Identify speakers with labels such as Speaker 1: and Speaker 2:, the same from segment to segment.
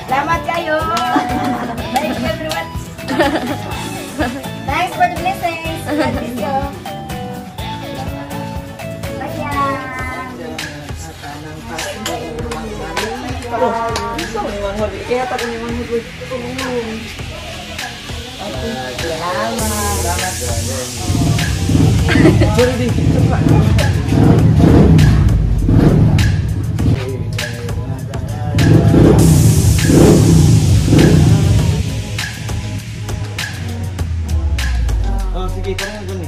Speaker 1: Salamat kayo. Thank you everyone. Thanks for the blessings. God bless you. Bye.
Speaker 2: Kaya ta ni manghod.
Speaker 1: Salamat.
Speaker 2: Sorry di. Oh, sige, parang gani.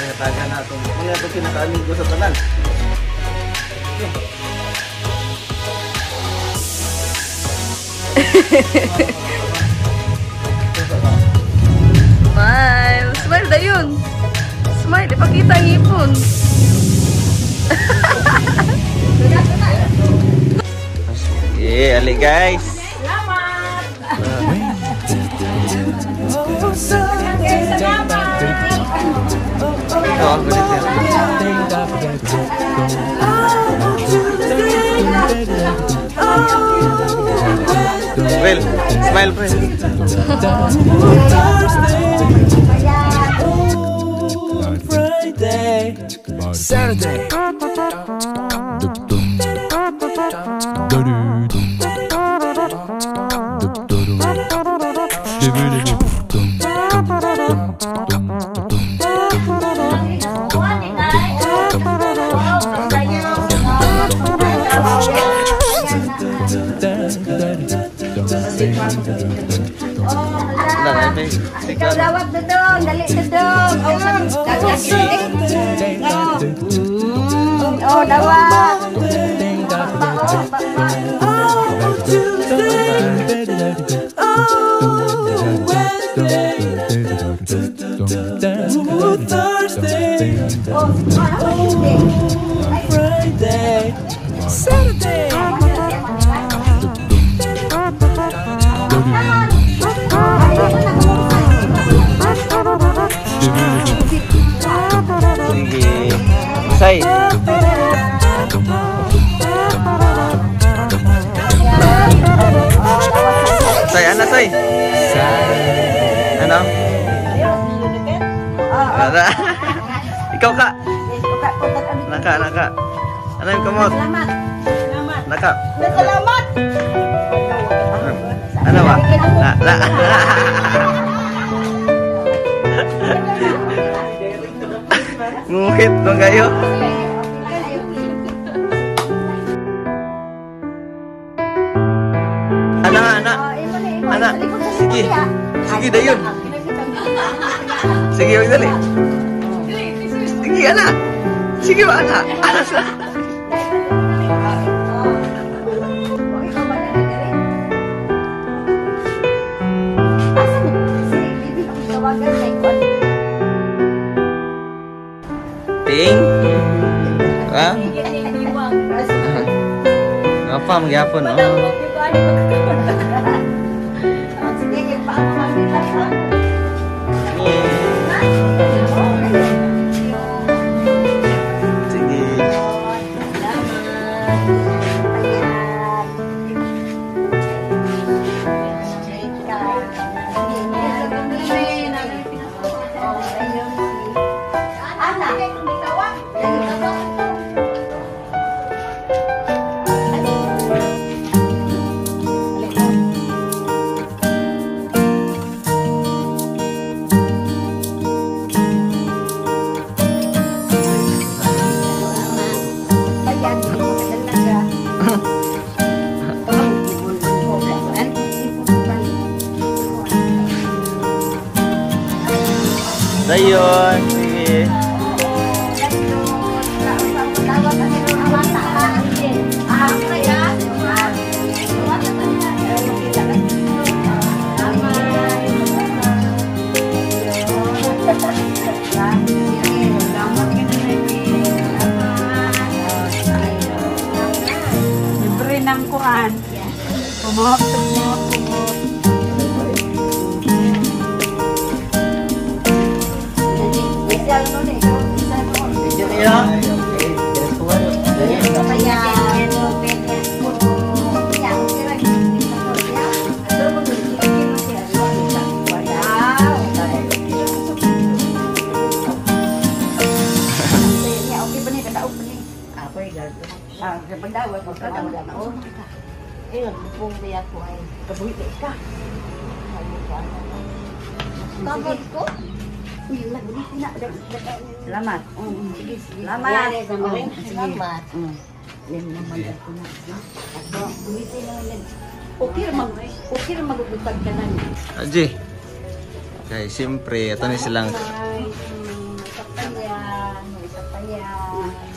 Speaker 2: Kaya taga na itong, muna itong pinaka-amigo sa tanan.
Speaker 3: Smile! Smile dayon! Smile! Ipakita ang ipon!
Speaker 2: Sige, ali guys.
Speaker 1: Salamat. Salamat.
Speaker 2: Oh, gulit yan. Well, smile pre.
Speaker 4: Friday, Saturday.
Speaker 1: Ikaw lawag dodong, dali dodong. Oh, lawag.
Speaker 4: Thursday, Friday, Saturday.
Speaker 2: Sige. Say. Say, ano say? Ano? Ano? Ikaw ka. Naka, naka. Ano yung kamot?
Speaker 1: Salamat.
Speaker 2: Naka.
Speaker 1: Salamat.
Speaker 2: Ano ba? Na, na. Ngukit dong kayo. Ana, ana. Ana. Sige. Sige, dayon. Sige, wag dali. Sige, ana. Sige ba, ana? Ana sa. Ting. Ha? Nga pa, magyapon, no? Sige. Dayon, sige.
Speaker 5: Libre ng kuan. Kumuha
Speaker 1: Mandawat mo ka na. Eh, nagpupong niya ko ay. Kabuhi ka. Kamot ko. Salamat. Sige, sige. Salamat. Salamat. Okay ra mag okay ra magugutag ka na.
Speaker 2: Aji. Okay, siyempre, ito na silang
Speaker 1: Isa pa yan, isa pa yan.